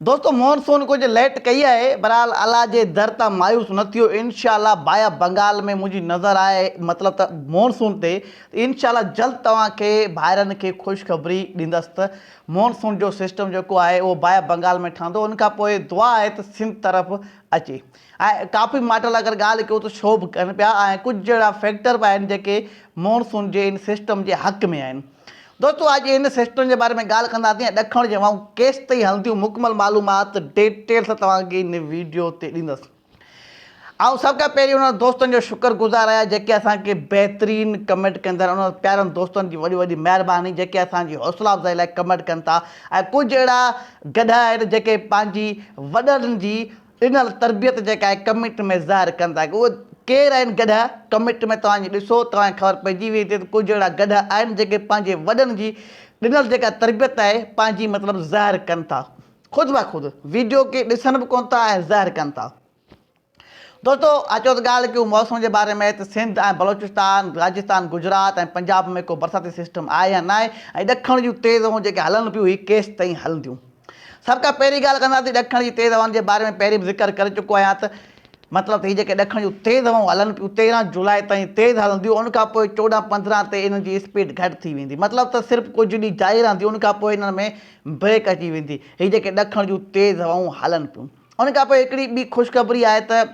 دوستو مون سون ڪجهه ليٽ ڪئي آهي بھرحال الله جي در تان مايوس نه ٿيو انشاء الله بايا بنگال ۾ منهنجي نظر آهي مطلب ته مون سون تي انشاء الله جلد توهان کي ڀائرن کي خوشخبري ڏيندس ته مون سون جو سسٽم جيڪو آهي اهو بايا بنگال ۾ ٺهندو ان کان پوء دعا آهي ته سنڌ طرف اچي ۽ ڪافي ماڊل اگر ڳالهه ڪيون ته شو به ڪن پيا ۽ ڪجهه اهڙا فيڪٽر به آهن جيڪي مون سون جي ان سسٽم جي حق ۾ آهن. دوستو اڄ ان سسٽم جي باري ۾ ڳالهه ڪنداسين ۽ ڏکڻ جون هوائون ڪيستائين هلنديون مڪمل معلومات ڊيٽيل سان توهان کي ان ويڊيو تي ڏيندس. آئون سڀ کان پهرين انهن دوستن جو شڪر گذار آهيان جيڪي اسان کي بهترين ڪمينٽ ڪندا آهن انهن پيارن دوستن جي وڏي وڏي مهرباني جيڪي اسان جي حوصلا افزائي لاء ڪمينٽ ڪن ٿا ۽ ڪجهه اهڙا گڏهه آهن جيڪي پنهنجي وڏن جي ڏنل تربيت جيڪا آهي ڪمينٽ ۾ ظاهر ڪن ٿا اهي ڪير آهن گڏهه ڪمينٽ ۾ توهان جي ڏسو توهان کي خبر پئجي ويندي ته ڪجهه اهڙا گڏهه آهن جيڪي پنهنجي وڏن جي ڏنل جيڪا تربيت آهي پنهنجي مطلب ظاهر ڪن ٿا خود بخود ويڊيو کي ڏسن به ڪون ٿا ۽ ظاهر ڪن ٿا. دوستو اچو ته ڳالهه ڪيون موسم جي باري ۾ ته سنڌ ۽ بلوچستان، راجستان، گجرات ۽ پنجاب ۾ ڪو برساتي سسٽم آهي يا ناهي ۽ ڏکڻ جون تيز هوائون جيڪي هلن پيون هي ڪيستائين هلنديون. سڀ کان پهرين ڳالهه ڪنداسين ڏکڻ جي تيز هوائن جي باري ۾ پهرين به ذڪر ڪري چڪو آهيان ته مطلب ته هي جيڪي ڏکڻ جون تيز هوائون هلن پيون 13 جولاء تائين تيز هلنديون ان کان پوء 14 15 تي انهن جي اسپيڊ گهٽ ٿي ويندي مطلب ته صرف ڪجهه ڏينهن جاري رهنديون ان کان پوء انهن ۾ بريڪ اچي ويندي هي جيڪي ڏکڻ جون تيز هوائون هلن پيون. ان کان پوء هڪڙي ٻي خوشخبري آهي ته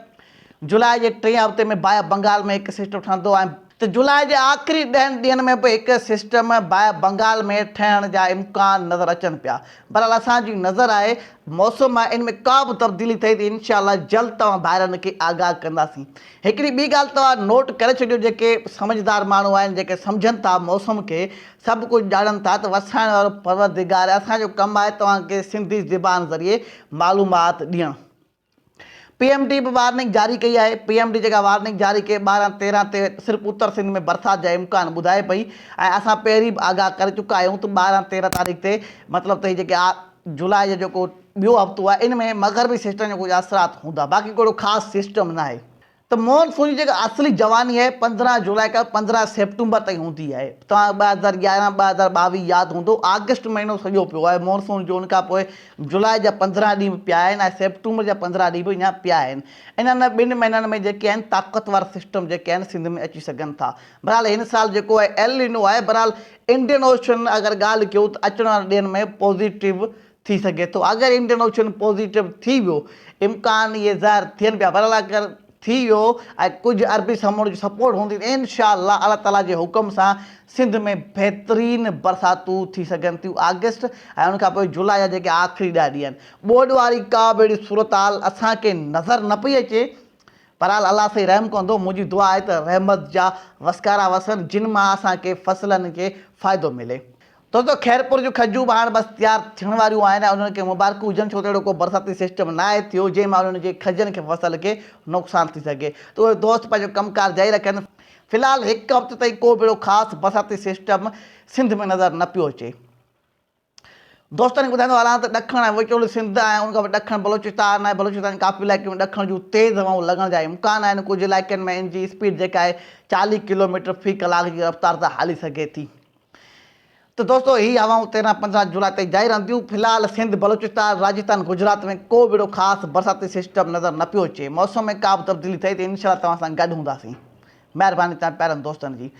جولاء جي ٽئين هفتي ۾ باء آف بنگال ۾ هڪ سسٽم ٺهندو ۽ ته جولاء جي آخري ڏهن ڏينهن ۾ به هڪ سسٽم باء آف بنگال ۾ ٺهڻ جا امڪان نظر اچن پيا. بهرحال اسان جي نظر آهي موسم آهي ان ۾ ڪا به تبديلي ٿئي ته انشاء الله جلد توهان ڀائرن کي آگاهه ڪنداسين. هڪڙي ٻي ڳالهه توهان نوٽ ڪري ڇڏيو جيڪي سمجهدار ماڻهو آهن جيڪي سمجهن ٿا موسم کي سڀ ڪجهه ڄاڻن ٿا ته وسائڻ وارو پروردگار آهي، اسان جو ڪم آهي توهان کي سنڌي زبان ذريعي معلومات ڏيڻ. پي ايم ڊي به وارننگ جاري ڪئي آهي، پي ايم ڊي جيڪا وارننگ جاري ڪئي 12 13 تي صرف اتر سنڌ ۾ برسات جا امڪان ٻڌائي پئي ۽ اسان پهرين به آگاهه ڪري چڪا آهيون ته 12 13 تاريخ تي مطلب ته هي جيڪي جولاء جو جيڪو ٻيو هفتو آهي ان ۾ مغربي سسٽم جا ڪجهه اثرات هوندا باقي ڪو اهڙو خاص سسٽم ناهي. ته مون سون جي جيڪا اصلي جواني آهي 15 جولاء کان 15 سيپٽمبر تائين هوندي آهي. توهان کي 2011 2022 ياد هوندو آگسٽ مهينو سڄو پيو آهي مون سون جو ان کان پوء جولاء جا 15 ڏينهن به پيا آهن ۽ سيپٽمبر جا 15 ڏينهن به اڃا پيا آهن. انهن ٻن مهينن ۾ جيڪي آهن طاقتور سسٽم جيڪي آهن سنڌ ۾ اچي سگهن ٿا. بهرحال هن سال جيڪو آهي ايل نينو آهي بهرحال انڊين اوشن اگر ڳالهه ڪيون ته اچڻ وارن ڏينهن ۾ پازيٽو ٿي سگهي ٿو اگر انڊين اوشن پوزيٽو ٿي ويو امڪان اهي ظاهر ٿين پيا بهرحال اگر ٿي ويو ۽ ڪجهه عربي سمنڊ جي سپورٽ هوندي ته انشاء الله الله تعالي جي حڪم سان سنڌ ۾ بهترين برساتون ٿي سگهن ٿيون آگسٽ ۽ ان کان پوء جولاء جا جيڪي آخري ڏهه ڏينهن آهن ٻوڏ واري ڪا به اهڙي صورتحال اسان کي نظر نه پئي اچي بهرحال الله سائين رحم ڪندو، منهنجي دعا آهي ته رحمت جا وسڪارا وسن جن مان اسان کي فصلن کي فائدو ملي. دوستو خيرپور جون کجون به هاڻ بس تيار ٿيڻ واريون آهن ۽ انهن کي مبارڪون هجن ڇو ته اهڙو ڪو برساتي سسٽم ناهي ٿيو جنهن مان انهن جي کجين کي فصل کي نقصان ٿي سگهي ته اهي دوست پنهنجو ڪم ڪار جاري رکن في الحال هڪ هفتي تائين ڪو به اهڙو خاص برساتي سسٽم سنڌ ۾ نظر نه پيو اچي. دوستن کي ٻڌائيندو هلان ته ڏکڻ ۽ وچولي سنڌ ۽ ان کان پوء ڏکڻ بلوچستان ۽ بلوچستان جي ڪافي علائقن ۾ ڏکڻ جون تيز هوائون لڳڻ جا امڪان آهن، ڪجهه علائقن ۾ ان جي اسپيڊ جيڪا آهي 40 ڪلوميٽر في ڪلاڪ جي رفتار سان هلي سگهي ٿي. ته دوستو هي هوائون 13 15 جولاء تائين جاري رهنديون، في الحال سنڌ، بلوچستان، راجستان، گجرات ۾ ڪو به اهڙو خاص برساتي سسٽم نظر نه پيو اچي، موسم ۾ ڪا به تبديلي ٿئي ته انشاء الله توهان سان گڏ هونداسين. مهرباني توهان پيارن دوستن جي.